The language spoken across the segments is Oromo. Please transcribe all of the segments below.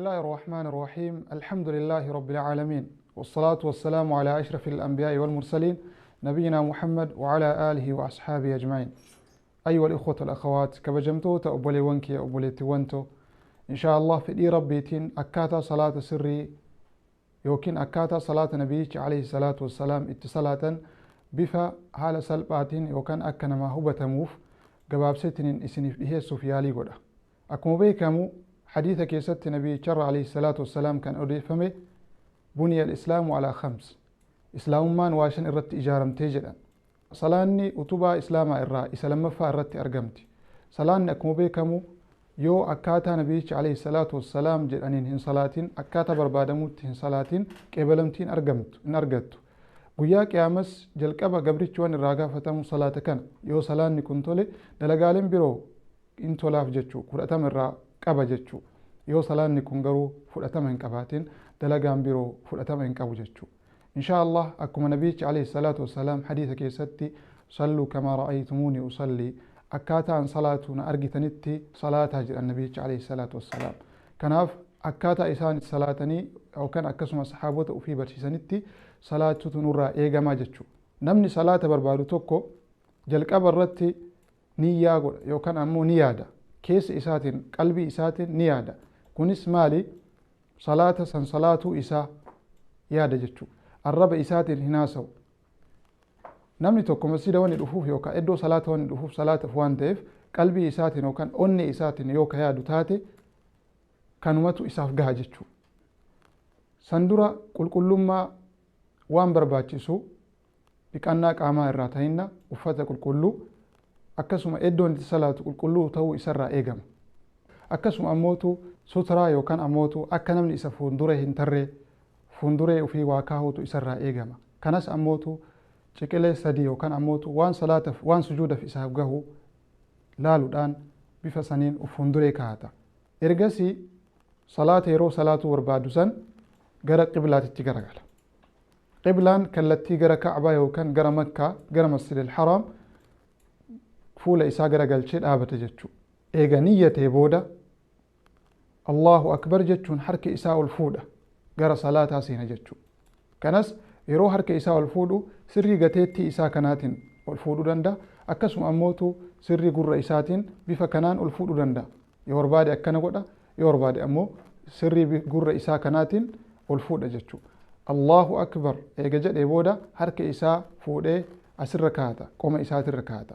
الله الرحمن الرحيم. الحمد لله رب العالمين، والصلاة والسلام على أشرف الأنبياء والمرسلين، نبينا محمد وعلى آله وأصحابه أجمعين. أيها الإخوة والأخوات، kabajamtoota obboleewwan kiyya, obboleettiiwwan too، إن شاء الله fedhii Rabbiitiin akkaataa salaata sirrii yookiin akkaataa salaata nabiyyichi عليه الصلاة والسلام itti salaatan bifa haala salphaatiin yookaan akka namaa hubatamuuf gabaabseetiniin isiniif dhiheessuuf yaalii godha. Akkuma beekamu, hadiisa keessatti nabiyyicharra عليه الصلاة والسلام kan odeeffame بني الإسلام على خمس، islaamummaan waa shan irratti ijaaramtee jedhan. Salaanni utubaa islaamaa irraa isa lammaffaa irratti argamti. Salaanni akkuma beekamu yoo akkaataa nabiyyichi عليه الصلاة والسلام jedhaniin hin salaatin, akkaataa barbaadamutti hin salaatin, qeebalamtiin argamtu hin argattu. Guyyaa qiyaamas jalqaba gabrichi waan irraa gaafatamu salaata kana. Yoo salaanni kun tole, dalagaaleen biroo hin tolaaf jechuu, fudhatama irraa qaba jechuu. Yoo salaanni kun garuu fudhatama hin qabaatin, dalagaan biroo fudhatama hin qabu jechuu. إن شاء الله akkuma nabiyyichi عليه الصلاة والسلام hadiisa keessatti صلوا كما رأيتموني أصلي، akkaataan salaatu na argitanitti salaataa jedhan nabiyyichi عليه الصلاة والسلام. Kanaaf akkaataa isaan salaatanii yookaan akkasuma saxaabota ufii barsiisanitti salaatutu nurraa eegamaa jechuu. Namni salaata barbaadu tokko jalqaba irratti niyyaa godha yookaan ammoo ni yaada. Keessa isaatiin, qalbii isaatiin ni yaada. Kunis maali? Salaata san salaatuu isaa yaada jechuu. Arraba isaatiin hin haasa'u. Namni tokko masjida wanni dhufuuf yookaan iddoo salaata wanni dhufuuf salaataaf waan ta'eef, qalbii isaatiin yookaan onnee isaatiin yoo ka yaadu taate, kanumatu isaaf gaha jechuu. San dura qulqullummaa waan barbaachisu, dhiqannaa qaamaa irraa ta'inna, uffata qulqulluu, akkasuma iddoon itti salaatu qulqulluu ta'uu isarraa eegama. Akkasuma ammootu sutraa yookaan ammootu akka namni isa fuuldura hin tarree fuulduree ofii waa kaahuutu isarraa eegama. Kanas ammootu ciqilee sadii yookaan ammootu waan salaataaf, waan sujuudaaf isaaf gahu laaluudhaan bifa saniin of fuulduree kaa'ata. Ergasii salaata yeroo salaatuu barbaadu san gara qiblaatitti garagala. Qiblaan kallattii gara Ka'baa yookaan gara Makkaa, gara Masjid al-Haraam fuula isaa garagalchee dhaabata jechuudha. Eega niyyatee booda الله أكبر jechuun harka isaa ol fuudha, gara salaataa seena jechuudha. Kanas yeroo harka isaa ol fuudhu sirrii gateettii isaa kanaatiin ol fuudhuu danda'a. Akkasuma ammootu sirrii gurra isaatiin bifa kanaan ol fuudhuu danda'a. Yoo barbaade akkana godha, yoo barbaade ammoo sirrii gurra isaa kanaatiin ol fuudha jechuudha. الله أكبر eega jedhee booda harka isaa fuudhee asirra kaa'ata, qoma isaatirra kaa'ata.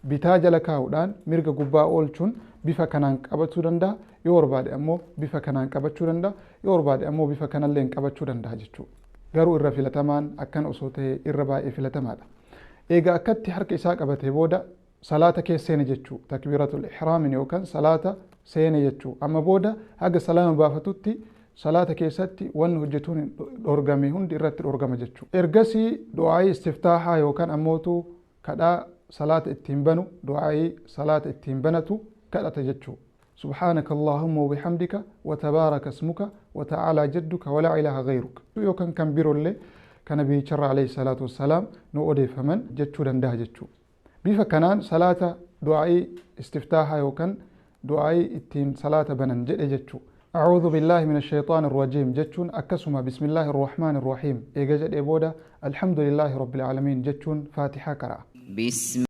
Bitaa jala kaa'uudhaan mirga gubbaa oolchuun bifa kanaan qabachuu danda'a. Yoo barbaade ammoo bifa kanaan qabachuu danda'a. Yoo barbaade ammoo bifa kanallee qabachuu danda'a jechuudha. Garuu irra filatamaan akkana osoo ta'e irra baay'ee filatamaadha. Egaa akkatti harka isaa qabatee booda salaata keessa seene jechuudha. تكبيرة الإحرام yookaan salaata seene jechuudha. Amma booda haga salaama baafatutti salaata keessatti wanni hojjetuun dhorgame hundi irratti dhorgama jechuudha. Ergasii du'aayii istiftaahaa yookaan ammootu kadhaa salaata ittiin banu, du'aayii salaata ittiin banatu kadhata jechuudha. سبحانك اللهم وبحمدك وتبارك اسمك وتعالى جدك ولا إله غيرك yookaan kan biroollee kan nabiyicharra عليه الصلاة والسلام nu odeeffaman jechuu danda'a jechuudha. Bifa kanaan salaata du'aayii istiftaahaa yookaan du'aayii ittiin salaata banan jedhe jechuudha. أعوذ بالله من الشيطان الرجيم jechuun, akkasuma بسم الله الرحمن الرحيم eega jedhee booda الحمد لله رب العالمين jechuun faatihaa qara'a. بسم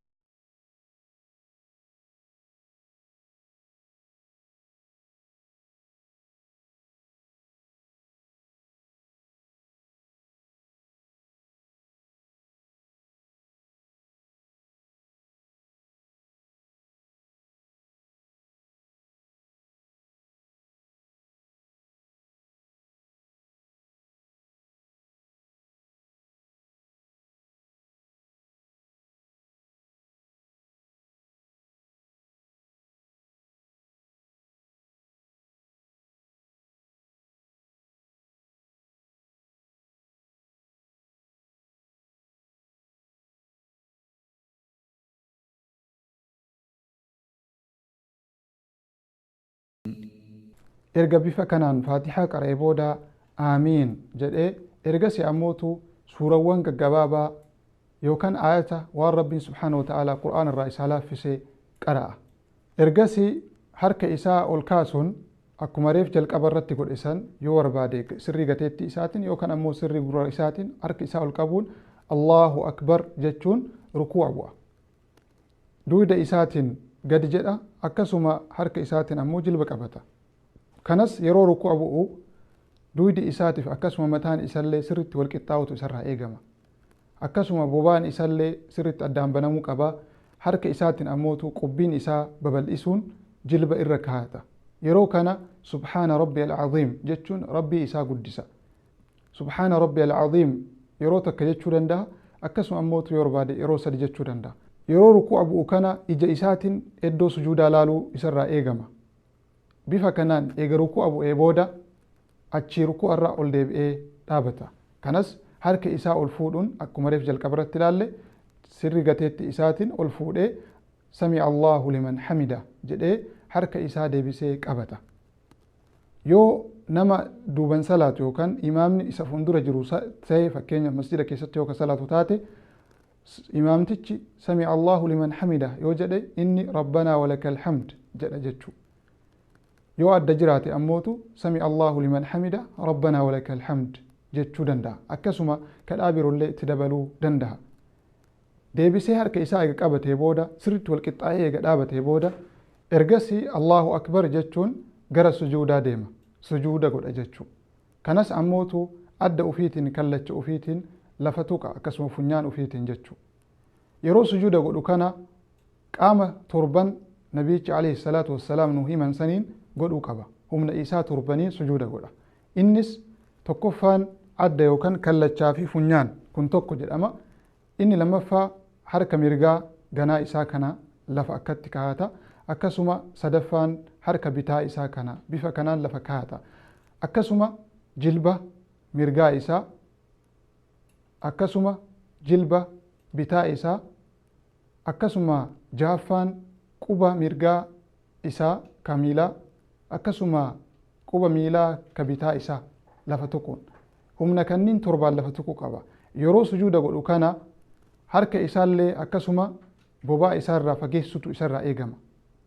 Erga bifa kanaan faatihaa qara'ee booda aamiin jedhee, ergasii ammootu suurawwan gaggabaabaa yookaan aayata waan Rabbiin سبحانه وتعالى qur'aan irraa isaa laaffisee qara'a. Ergasii harka isaa ol kaasuun Akkuma reef jalqaba irratti godhe san yoo barbaade sirrii gateettii isaatiin yookaan ammoo sirrii gurra isaatiin harka isaa ol qabuun Allahu akbar jechuun rukuu'a bu'a. Dugda isaatiin gadi jedha, akkasuma harka isaatiin ammoo jilba qabata. Kanas yeroo rukuu'a bu'u dugdi isaatiif akkasuma mataan isallee sirriitti wal qixxaawutu isarraa eegama. Akkasuma bobaan isallee sirriitti addaan banamuu qaba. Harka isaatiin ammootu qubbiin isaa babal'isuun jilba irra kaa'ata. Yeroo kana subhaana rabbi al-aziim jechuun rabbii isaa guddisa. Subhaana rabbi al-aziim yeroo takka jechuu danda'a, akkasuma ammootu yoo barbaade yeroo sadi jechuu danda'a. Yeroo rukuu'a bu'u kana ija isaatiin iddoo sujuudaa laaluu isarraa eegama. Bifa kanaan eega rukuu'a bu'ee booda achii rukuu'a irraa ol deebi'ee dhaabata. Kanas harka isaa ol fuudhuun akkuma reef jalqaba irratti ilaalle sirri gateetti isaatiin ol fuudhee sami Allahu liman hamida jedhee harka isaa deebisee qabata. Yoo nama duuban salaatu yookaan imaamni isa fuuldura jiru ta'e, fakkeenyaaf masjida keessatti yoo ka salaatu taate, imaamtichi sami Allahu liman hamida yoo jedhe inni rabbanaa walakal hamd jedha jechuu. Yoo adda jiraate ammootu sami Allahu liman hamida rabbanaa walakal hamd jechuu danda'a. Akkasuma kadhaa biroollee itti dabaluu danda'a. Deebisee harka isaa eega qabatee booda, sirriitti wal qixxaa'ee eega dhaabatee booda, ergasii Allahu akbar jechuun gara sujuudaa deema. Sujuuda godha jechuu. Kanas ammootu adda ufiitiin kallacha ufiitiin lafa tuqa, akkasuma funyaan ufiitiin jechuu. Yeroo sujuuda godhu kana qaama torban nabiyichi alayhi salaatu wassalaam nu himan saniin godhuu qaba. Humna isaa torbaniin sujuuda godha. Innis tokkoffaan adda yookaan kallachaa fi funyaan kun tokko jedhama. Inni lammaffaa harka mirgaa ganaa isaa kana lafa akkatti kaa'ata. Akkasuma sadaffaan harka bitaa isaa kana bifa kanaan lafa kaa'ata. Akkasuma jilba mirgaa isaa, akkasuma jilba bitaa isaa, akkasuma jahaffaan quba mirgaa isaa ka miilaa, akkasuma quba miilaa ka bitaa isaa lafa tuquun humna kanniin torbaan lafa tuquu qaba. Yeroo sujuuda godhu kana harka isaallee akkasuma bobaa isaarraa fageessutu isarraa eegama.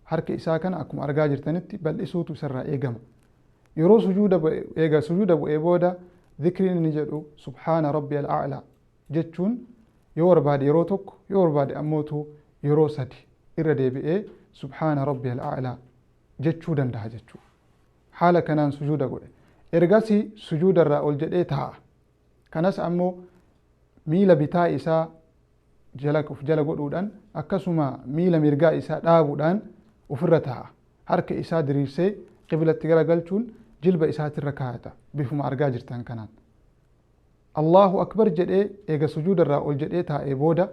Harka isaa kana akkuma argaa jirtanitti bal'isuutu isarraa eegama. Yeroo sujuuda eega sujuuda bu'ee booda zikriin inni jedhu subhaana rabbi al-a'laa jechuun yoo barbaade yeroo tokko, yoo barbaade ammootu yeroo sadi irra deebi'ee subhaana rabbi al-a'laa jechuu danda'a jechuudha. Haala kanaan sujuuda godhe. Ergasii sujuudarraa ol jedhee taa'a. Kanas ammoo miila bitaa isaa jala of jala godhuudhaan akkasuma miila mirgaa isaa dhaabuudhaan ofirra taa'a. Harka isaa diriirsee qiblatti garagalchuun jilba isaatirra kaa'ata bifuma argaa jirtan kanaan. Allahu akbar jedhee eega sujuudarraa ol jedhee taa'ee booda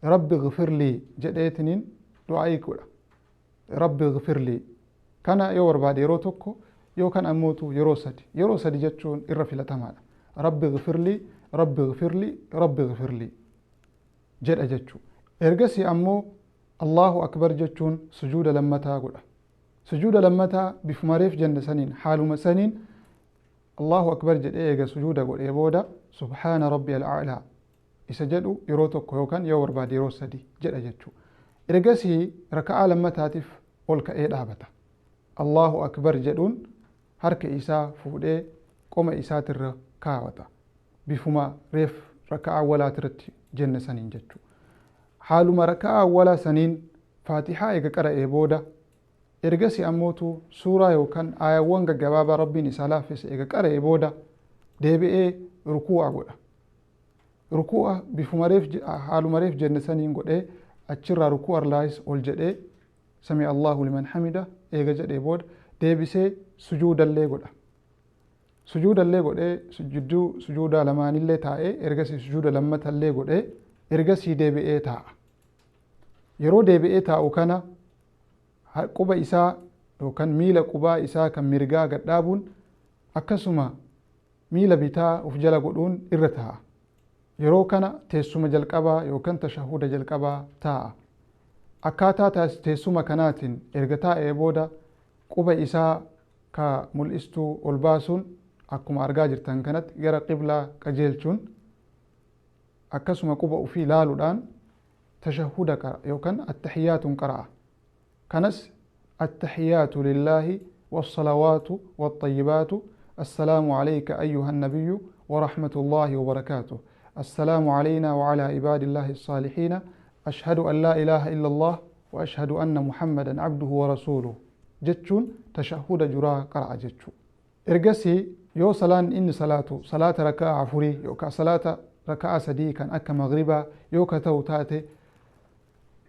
rabbi gfirlii jedheetiniin du'aa'ii godha. Rabbi gfirlii kana yoo barbaade yeroo tokko yookaan ammootu yeroo sadi. Yeroo sadi jechuun irra filatamaadha. Rabbi gfirlii, rabbi gfirlii, rabbi gfirlii jedha jechuu. Ergasii ammoo Allahu akbar jechuun sujuuda lammataa godha. Sujuuda lammataa bifuma reef jenne saniin haaluma saniin Allahu akbar jedhee eega sujuuda godhee booda subhaana rabbi al-a'laa isa jedhu yeroo tokko yookaan yoo barbaade yeroo sadi jedha jechuu. Ergasii raka'aa lammataatiif ol ka'ee dhaabata. Allahu akbar jedhuun harka isaa fuudhee qoma isaatirra kaawwata. Bifuma reef raka'aa awwalaatirratti jenne saniin jechuu. Haaluma raka'aa awwalaa saniin faatihaa eega qara'ee booda ergasii ammootu suuraa yookaan aayawwan gaggabaabaa rabbiin isaa laaffise eega qara'ee booda deebi'ee rukuu'a godha. Rukuu'a bifuma reef haaluma reef jenne saniin godhee achirraa rukuu'a irraayis ol jedhee sami Allahu liman hamida eega jedhee booda deebisee sujuudallee godha. Sujuudallee godhee jidduu sujuudaa lamaanillee taa'ee ergasii sujuuda lammatallee godhee ergasii deebi'ee taa'a. Yeroo deebi'ee taa'u kana quba isaa yookaan miila qubaa isaa kan mirgaa gad dhaabuun akkasuma miila bitaa of jala godhuun irra taa'a. Yeroo kana teessuma jalqabaa yookaan tashahuda jalqabaa taa'a. Akkaataa teessuma kanaatiin erga taa'ee booda quba isaa ka mul'istuu ol baasuun akkuma argaa jirtan kanatti gara qiblaa qajeelchuun akkasuma quba ofii laaluudhaan tashahuda qara yookaan attahiyaatuun qara'a. Kanas attahiyaatu lillaahi والصلوات والطيبات السلام عليك أيها النبي ورحمة الله وبركاته السلام علينا وعلى عباد الله الصالحين أشهد أن لا إله إلا الله وأشهد أن محمدا عبده ورسوله jechuun tashahhuda duraa qara'a jechuu. Ergasii yoo salaan inni salaatu salaata raka'aa afurii yookaan salaata raka'aa sadii kan akka maghribaa yoo ka ta'u taate,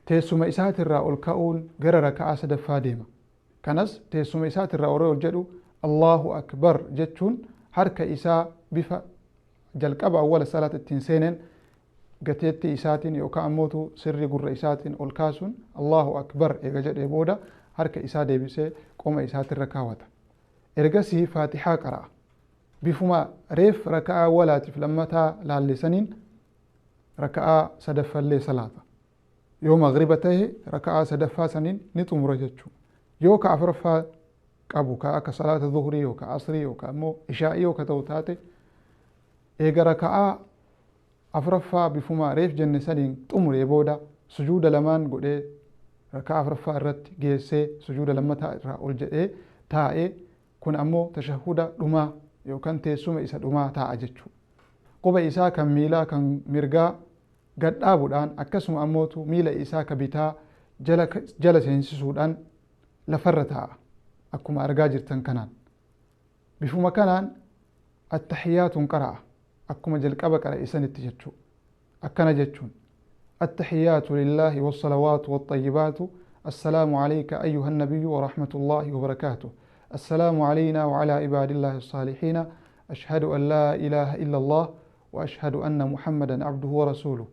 teessuma isaatirraa ol ka'uun gara raka'aa sadaffaa deema. Kanas teessuma isaatirraa ol jedhu Allahu akbar jechuun harka isaa bifa jalqaba awwala salaata ittiin seeneen gateettii isaatiin yookaan ammootu sirri gurra isaatiin ol kaasuun Allahu akbar eega jedhee booda harka isaa deebisee qoma isaatirra kaawwata. Ergasii Faatixaa qara'a. Bifuma reef raka'aa awwalaatiif lammataa laallisaniin raka'aa sadaffallee salaata. Yoo maghriba tahe raka'aa sadaffaa saniin ni xumura jechuudha. Yoo ka afuraffaa qabu ka akka salaata zuhurii yookaan asrii yookaan immoo ishaa'ii yoo ka ta'u taate, eega raka'aa afuraffaa bifuma reef jenne saniin xumuree booda sujuuda lamaan godhee raka'aa afuraffaa irratti geessee sujuuda lammataa irraa ol jedhee taa'ee, kun ammoo tashahuda dhumaa yookaan teessuma isa dhumaa taa'a jechuudha. Quba isaa kan miilaa kan mirgaa gad dhaabuudhaan akkasuma ammootu miila isaa ka bitaa jala seensisuudhaan lafarra taa'a akkuma argaa jirtan kanaan. Bifuma kanaan attahiyaatuun qara'a akkuma jalqaba qara'e sanitti jechuudha. Akkana jechuun: التحيات لله والصلوات والطيبات السلام عليك أيها النبي ورحمة الله وبركاته السلام علينا وعلى عباد الله الصالحين أشهد أن لا إله إلا الله وأشهد أن محمدا عبده ورسوله.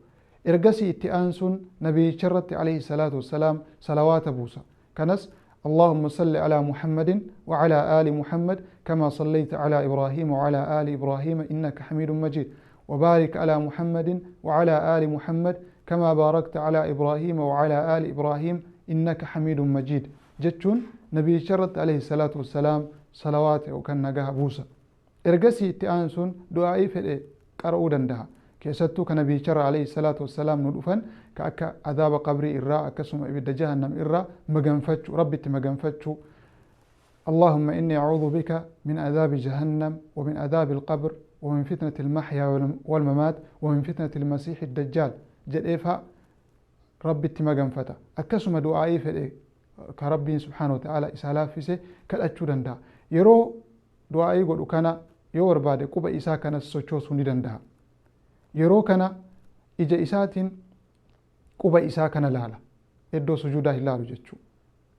Ergasii itti aansuun nabiyicharratti عليه الصلاة والسلام salawaata buusa. Kanas: اللهم صل على محمد وعلى آل محمد كما صليت على إبراهيم وعلى آل إبراهيم إنك حميد مجيد وبارك على محمد وعلى آل محمد كما باركت على إبراهيم وعلى آل إبراهيم إنك حميد مجيد jechuun nabiyicharratti عليه الصلاة والسلام salawaata yookaan nagaa buusa. Ergasii itti aansuun du'aa'ii fedhe qara'uu danda'a. Keessattuu ka nabiyicharra عليه الصلاة والسلام nu dhufan ka akka adaaba qabrii irraa akkasuma ibidda jahannam irraa maganfachuu, rabbitti maganfachuu: اللهم إني أعوذ بك من عذاب جهنم ومن عذاب القبر ومن فتنة المحيا والممات ومن فتنة المسيح الدجال jedheefa rabbitti maganfata. Akkasuma du'aa'ii fedhe ka rabbiin سبحانه وتعالى isaa laaffise kadhachuu danda'a. Yeroo du'aa'ii godhu kana yoo barbaade quba isaa kanas sochoosuu ni danda'a. Yeroo kana ija isaatiin quba isaa kana laala, iddoo sujuudaa hin laalu jechuu,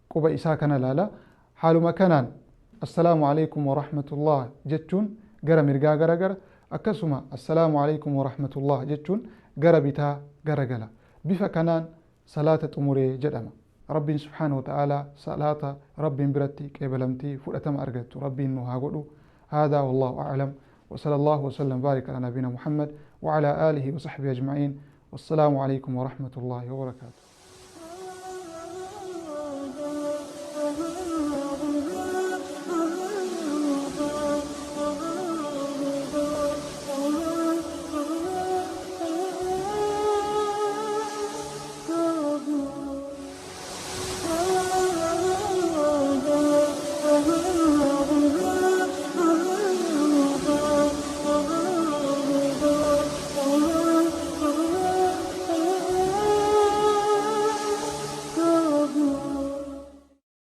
quba isaa kana laala. Haaluma kanaan السلام عليكم ورحمة الله jechuun gara mirgaa gara gara, akkasuma السلام عليكم ورحمة الله jechuun gara bitaa gara gala. Bifa kanaan salaata xumuree jedhama. Rabbiin سبحانه وتعالى salaata rabbiin biratti qeebalamtii fudhatama argattu rabbiin nu haa godhu. هذا والله أعلم، وصلى الله وسلم بارك على نبينا محمد وعلى آله وصحبه أجمعين، والسلام عليكم ورحمة الله وبركاته.